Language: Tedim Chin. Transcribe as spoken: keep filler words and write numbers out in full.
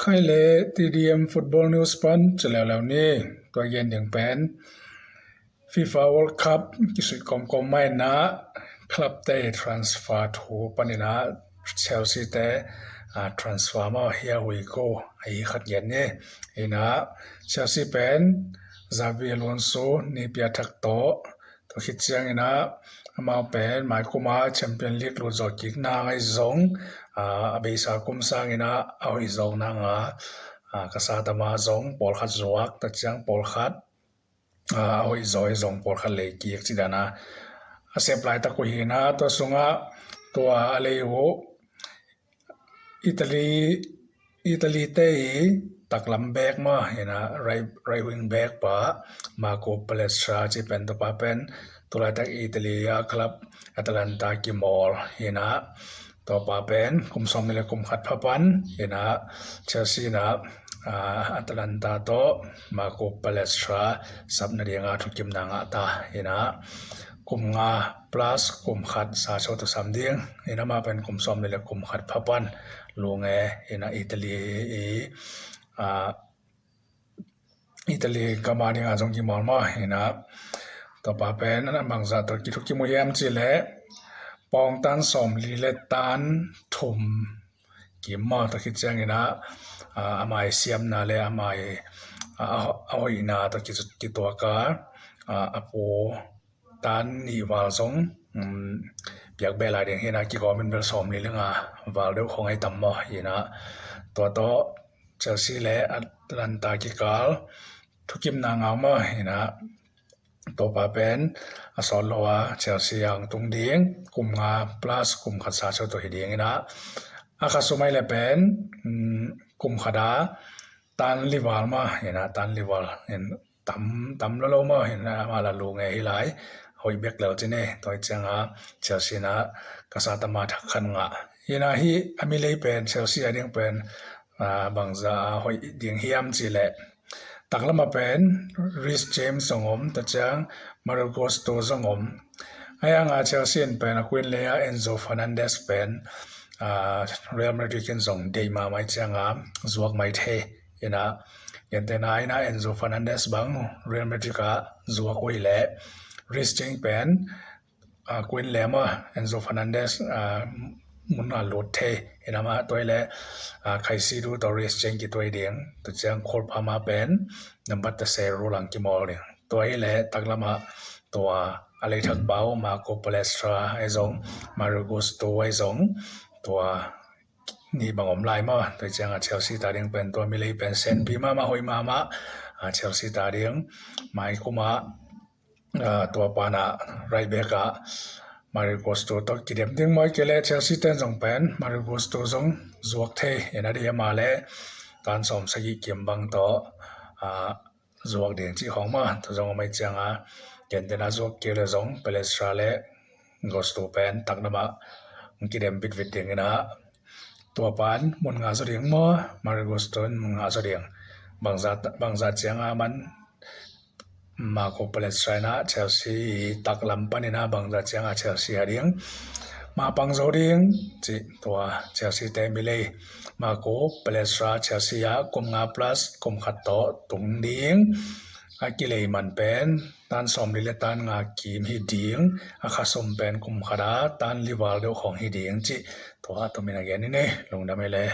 Khai le T D M Football News pan ci leuleu ni. Tua gen ding pen FIFA World Cup kisuih kawmkawm mah inah club te transfer thu paninah Chelsea te transfer mah hia hui ko ahi khat gen ni. Inah Chelsea pen Xabi Alonso ni piathak tawh tua khit cianginah amau pen maikuma Champion League lut zawh kik nang ahi zong a beisa kum sanginah a hoih zawh nanga ka satama zong pawlkhat zuak ta ciang pawlkhat a hoih zaw ahi zong pawlkhat lei kik ci dana a sep laitak uh hina. Tua sungah tua a lei uh Italy Italy te i taklam bek mah hina, right wing bek pa Marco Palestra ci pen tua pa pen tulaitak Italy a club Atalanta kimawl hina. Tua pa pen kum sawm ni le kum khat phapan hina, Chelsea na Atalanta tawh Marco Palestra sapna dinga thukimna ngah ta hina. Kum nga plus kum khat sa so tu sam ding hina, mah pen kum sawm ni le kum khat phapan lunge hina, Italy i Italy gama dinga zong kimawl mah hina. Tua pa pen a bangzah tawh kithukim uh hiam ci le pawng tan sawm li le tan thum kim mah tua khit cianginah amai siamna le amai a hoihna tawh kituaka a pu tan nih val zong piak beh lai ding hina, kigawmin bel sawm li le nga val deuh khong ai tam maw hina. Tua tawh Chelsea le Atalanta kikal thukimna ngau maw hina. Tua pa pen a sawt lo a Chelsea ang tung ding kum nga plus kum khat sa so tu hi ding hina. A kha sumai le pen kum khat a tan li val mah hina, tan li val hin tam tam lo lo mah hina, ama la lu nge hi lai, hoih bek lel ci ne. Tua hi cianga Chelsea na ka satama thak khat ngah hina. Hi a milei pen Chelsea a ding pen bangza a hoih ding hiam ci le taklama pen Reece James zong om, ta ciang Mario Gusto zong om. Ai anga Chelsea in pen a kuin lei a Enzo Fernandez pen Real Madrid in zong deih mahmah cianga zuak mai thei hina. Gentena ina Enzo Fernandez bang Real Madrid a zuak uh hi le Reece James pen a kuin lem a Enzo Fernandez mun a lut thei hina, mah tua hi le Caicedo tawh Reece James kituai ding, tu ciang khulpha mah pen nambat ta se rulang kimawl ding. Tua hi le taklamah tua a leithak bau Marco Palestra ahi zong Mario Gusto ahi zong tua nih bang om lai maw. Tua cianga Chelsea ta ding pen tua milei pen senpi mahmah, hoih mahmah. Chelsea ta ding maikuma tua pana right back ah Mario Gusto tawh kidem ding maw, kei le Chelsea ten zong pen Mario Gusto zong zuak thei hina, dei ama le tan sawm sagih kim bang tawh zuak ding cih khawng mah. Tua zong a mai cianga Gentena zuak kei le zong Palestra le Gusto pen taklamah kidem bitvit ding hina. Tua pan mun nga zaw ding maw, Mario Gusto in mun nga zaw ding. Bangza cianga man Marco Palestra ina Chelsea taklam panina bangza cianga Chelsea a ding mapang zo ding cih tua Chelsea te milei Marco Palestra Chelsea ah kum nga plus kum khat tawh tung ding. A kilei man pen tan sawm li le tan nga kim hi ding, a kha sum pen kum khat a tan li val deuh khawng hi ding cih tua a tumin a gen hi ne. Lungdam hi le.